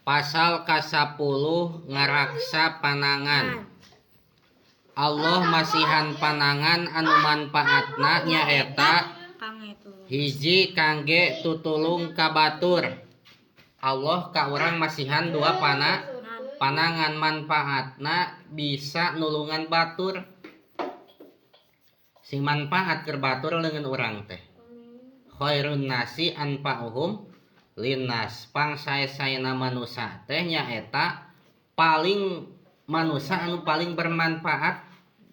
Pasal ka-10, ngaraksa panangan. Allah masihan panangan anu manfaatna nyaeta hiji, kangge tutulung ka batur. Allah ka urang masihan dua panangan, manfaatna bisa nulungan batur, sing manfaat keur batur leungeun urang teh. Khairun nasi anfa'uhum linnas, pangsae-saena manusa teh nyaeta paling manusa anu paling bermanfaat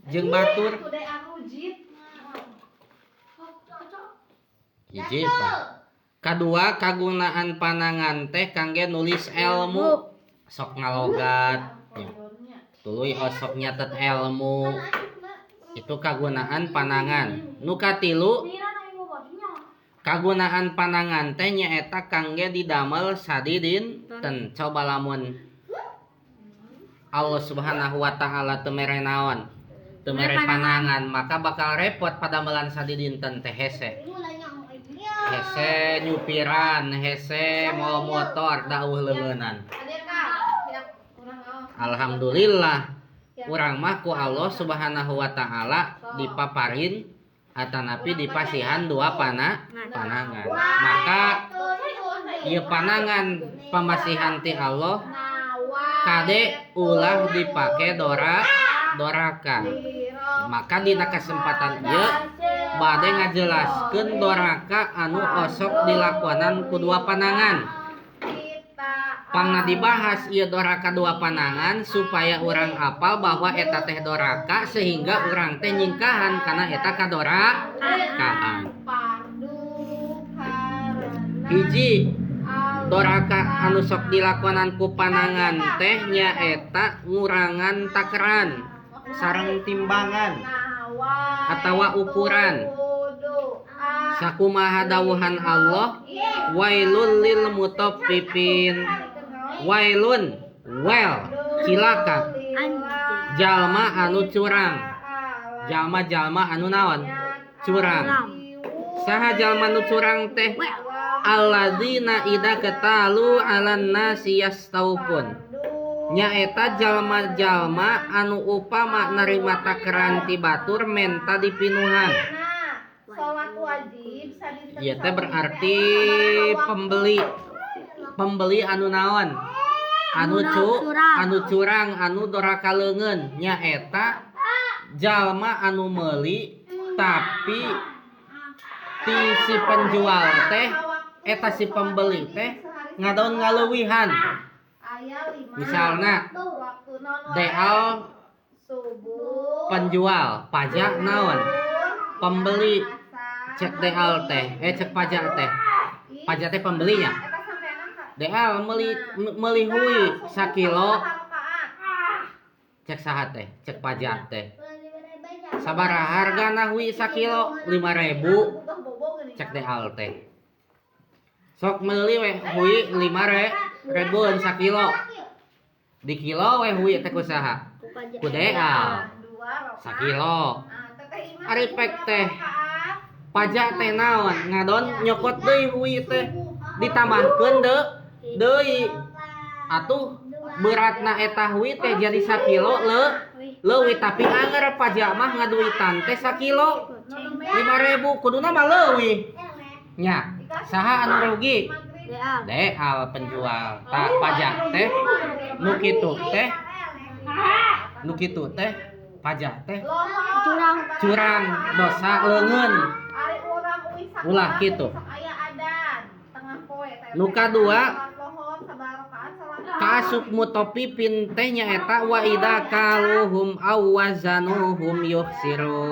jeung batur. Hiji tah. Kadua, kagunaan panangan teh kangge nulis elmu, sok ngalogat nya, tuluy osok nyatet elmu, itu kagunaan panangan. Nu katilu, kagunaan panangan teh nyaeta kangge didamel sadidinten. Coba lamun Allah Subhanahu wa Ta'ala teu mere naon, teu mere panangan, maka bakal repot padamelan sadidinten teh. Hese hese nyupiran, hese mawa motor, da euweuh leungeunnan. Alhamdulillah, urang mah ku Allah Subhanahu wa Ta'ala dipaparin atanapi dipasihan dua panangan. Maka ieu panangan pamasihan ti Allah, kade ulah dipake doraka. Maka dina kesempatan ieu bade ngajelaskeun doraka anu osok dilakonan ku dua panangan. Pangna dibahas ieu doraka dua panangan supaya urang apal bahwa eta teh doraka, sehingga urang teh nyingkahan kana eta kadorakaan. Hiji, doraka anu sok dilakonan ku panangan teh nyaeta ngurangan takeran sareng timbangan atawa ukuran. Sakumaha dawuhan Allah, wailul lil mutaffifin. Wailun, well, cilaka jalma anu curang, jalma-jalma anu naon, curang. Saha jalma nu curang teh? Alladzina idza ktalu 'alan nasi yastaufun, nyaeta jalma-jalma anu upama narima takeran ti batur menta dipinuhan. Ieu teh berarti pembeli, pembeli anu naon, anu curang, anu doraka leungeun, nyaeta jalma anu meuli tapi ti si penjual teh, eta si pembeli teh ngadon ngaleuwihan. Misalna deal penjual, pajak naon, pembeli. Cek deal teh, eh, cek pajak teh, pajak teh pembelinya, deal meuli meuli hui sakilo. Cek saha teh? Cek pajak teh, "Sabaraha hargana hui sakilo?" "5.000," cek deal teh. "Sok meuli we hui lima ribuan sakilo." Di kilo we hui teh ku saha? Ku deal sakilo. Ari pek teh pajak teh naon, ngadon nyokot deui hui teh, ditambahkeun deui. Atuh beratna eta hui teh jadi sakilo leuwih, tapi anger pajak mah ngaduitan teh sakilo 5.000, kuduna mah leuwih nya. Saha anu rugi? Deal, penjual. Tah, pajak teh nu kitu teh, nu kitu teh pajak teh curang. Curang, dosa leungeun, ulah kitu. Nu kadua, kaasup mutaffifin teh nyaeta wa idza kaluhum aw wazanuhum yukhsirun.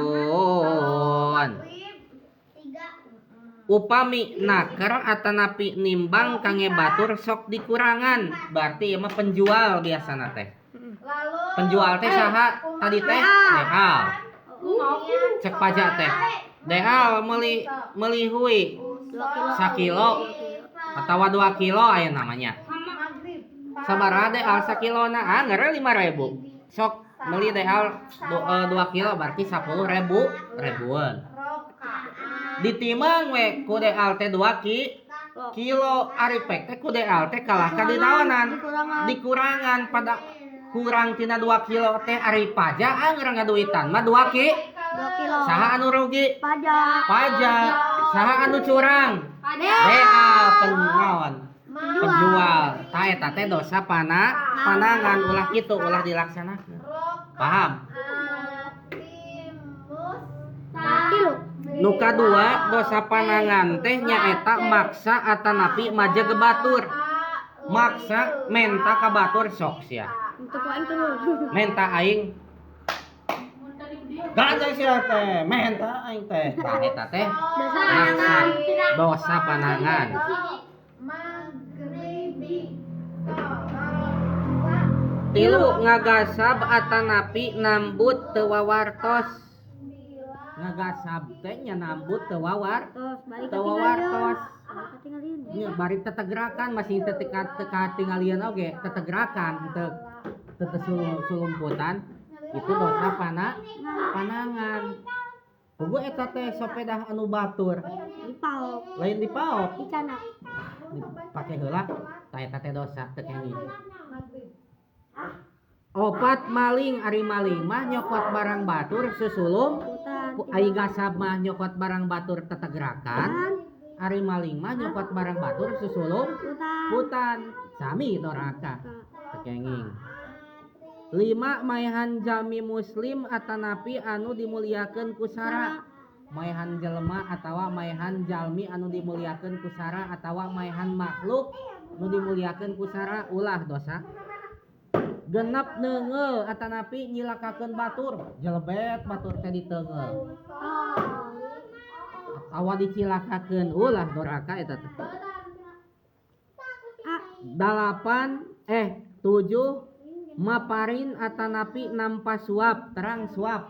Upami naker atanapi nimbang kangge batur sok dikurangan, berarti ieu mah penjual biasana teh. Penjual teh saha tadi teh? Deal. Cek pajak teh, "Deal meuli meuli hui sakilo atau 2 kilo aya namanya. Sabaraha deal sakilona?" "Ah, 5.000." "Sok meuli deal 2 kilo," berarti 10.000 ribuan. Ditimbang we ku deal teh 2 ki Kilo ari pek teh ku deal teh kalah ka dinaonan? Dikurangan. Dikurangan pada kurang tina 2 kilo teh ari paja angger ngaduitan mah 2 ki. 2 kilo. Saha anu rugi? Pajak. Paja. Saha anu curang? Deal penaon? Penjual. Tah eta teh dosa panangan, ulah kitu, ulah dilaksanakeun. Paham? Kilo. Nu kadua dosa panangan teh nyaeta maksa atanapi majeg batur. Maksa menta ka batur sok sia. Untuk aing turun. Menta aing. Ganja sia teh, menta aing teh. Tah eta teh Dosa maksa panangan. Dosa panangan. Tilu ngagasab atanapi nambut teu wawartos. Ngagasab teh nya nambut teu wawar Terus balik teu wawartos. Ketinggalan. Nya bari tetegerakan masih teu katinggalian oge tetegerakan teu teu sulumputan itu dosa panangan. Puguh eta teh sopedah anu batur. Dipaok. Lain dipaok. Dicana. Dipake heula tah eta teh dosa teu kenging. Opat maling, ari maling mah nyokot barang batur susulum Putan. Ari gasab mah nyokot barang batur tetegerakan, ari maling mah nyokot barang batur susulum Putan. putan, sami doraka teu kenging. Lima maehan jalmi muslim atanapi anu dimuliakeun ku sara. Maehan jelema atawa maehan jalmi anu dimuliakeun ku sara atawa maehan makhluk nu dimuliakeun ku sara ulah dosa. Genep neungeul atanapi nyilakakeun batur, jelebet batur teh diteungeul. Atawa dicilakakeun ulah doraka eta teh. Dalapan tujuh maparin atanapi nampa suap, terang suap.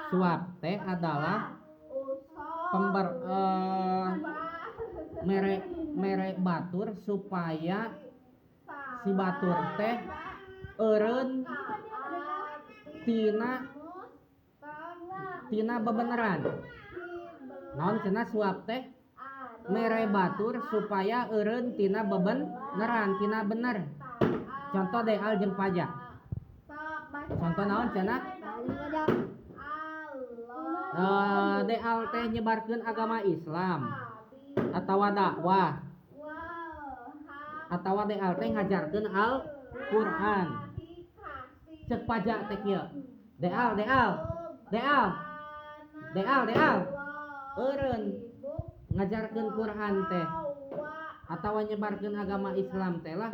Suap teh adalah mere mere batur supaya si batur teh eureun tina bebeneran. Naon cenah suap teh? Mere batur supaya eureun tina bebeneran, tina bener. Contoh deal jeung pajak. Contoh naon cenah? Deal teh nyebarkeun agama Islam atawa dakwah atawa deal teh ngajarkeun Al-Qur'an. Cek pajak teh kieu. Deal deal deal deal deal eureun ngajarkeun Quran teh atawa nyebarkeun agama Islam teh lah.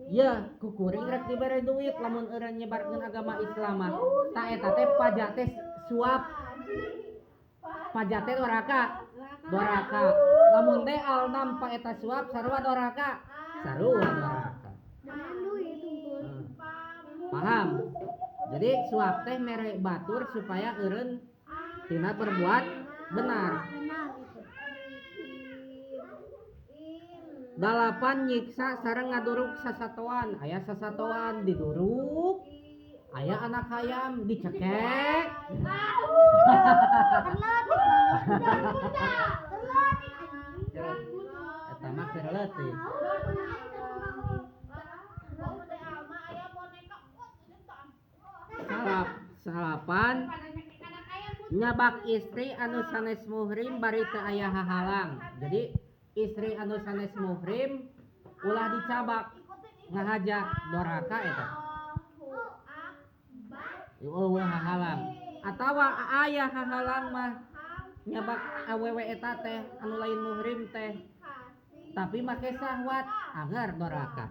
Ya, ku kuring rek dibere duit lamun eureun nyebarkeun agama Islam mah. Ta eta teh pajak teh suap. Pajak teh doraka. Doraka. Lamun deal nampa eta suap sarua doraka. Sarua doraka. Paham? Jadi suap teh mere batur supaya eureun tina berbuat benar. Dalapan nyiksa sareng ngaduruk sasatoan, aya sasatoan diduruk, aya anak hayam dicekek. Eta mah keur leutik. Salapan nyabak istri anu sanes muhrim bari teu aya hahalang. Jadi istri anu sanes muhrim ulah dicabak ngahaja doraka eta. Eueuh hahalang. Atawa aya hahalang mah nyabak awewe eta teh anu lain muhrim teh. Tapi make sahwat agar doraka.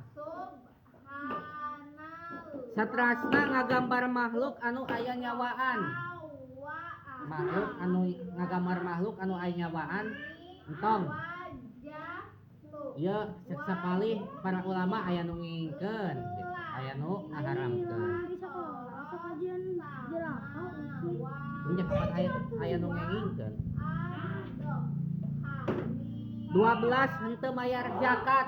Satrasna ngagambar makhluk anu aya nyawaan. Makhluk anu ngagambar makhluk anu aya nyawaan entong. Ieu cek sapalih para ulama aya nu ngingkeun, aya nu ngaharamkeun. Nya kapan aya nu ngingkeun. 12 henteu mayar zakat.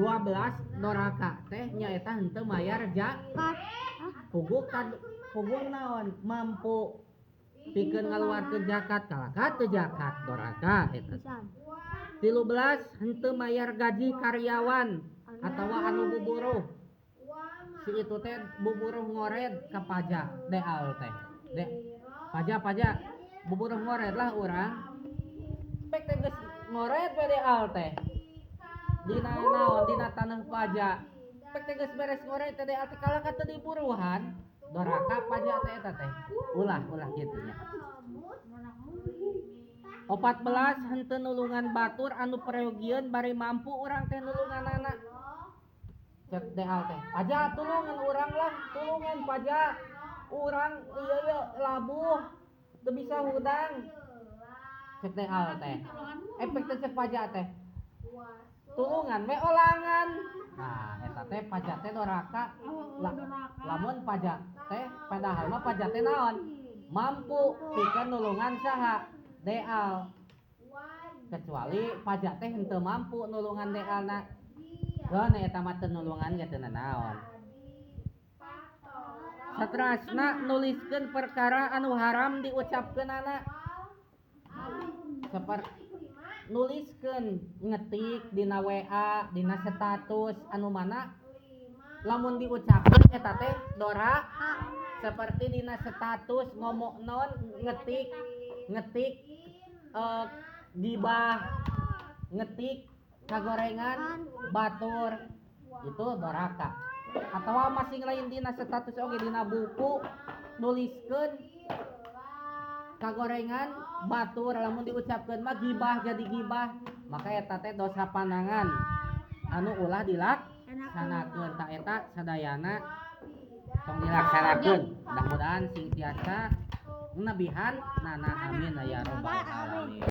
12 doraka teh nyaeta henteu mayar zakat. Puguh naon mampu Pikeun ngaluarkeun zakat, kalahka teu zakat, doraka eta. Pisan. 13, henteu mayar gaji karyawan atawa anu buburuh. Si itu teh buburuh ngored ka paja deal teh. De paja paja buburuh ngored lah urang. Pek teh geus ngored we deal teh. Dina naon, dina taneuh paja. Pek teh geus beres ngored teh deal teh kalah ka teu diburuhan. Doraka paja teh eta teh. Ulah ulah kitu nya. 14, henteu nulungan batur anu peryogian bari mampu urang teh nulunganana. Cek deal teh, "Paja, tulungan urang lah, tulungan paja. Urang ieu ieu labuh teu bisa hudang." Cek deal teh. Efek teh cek paja teh, "Tulungan we olangan." Nah, eta teh paja teh doraka. Lamun paja teh, padahal mah paja teh naon? Mampu pikeun nulungan saha? Deal. Kecuali paja teh henteu mampu nulungan dealna. Keun eta mah teu nulungan ge teu nanaon. Saterasna, nuliskeun perkara anu haram diucapkeunana. Seperti nuliskeun, ngetik dina WA, dina status, anu mana lamun diucapkeun eta teh dora, seperti dina status ngomong non ngetik ngetik gibah, ngetik kagorengan batur, itu doraka. Atau masing lain dina status oge, dina buku nuliskeun kagorengan batur, lamun diucapkeun mah gibah, jadi gibah. Maka eta teh dosa panangan anu ulah dilaksanakeun. Tah, eta sadayana tong dilaksanakeun. Mudah-mudahan sing tiasa nebihan nana. Amin ya robbal alamin.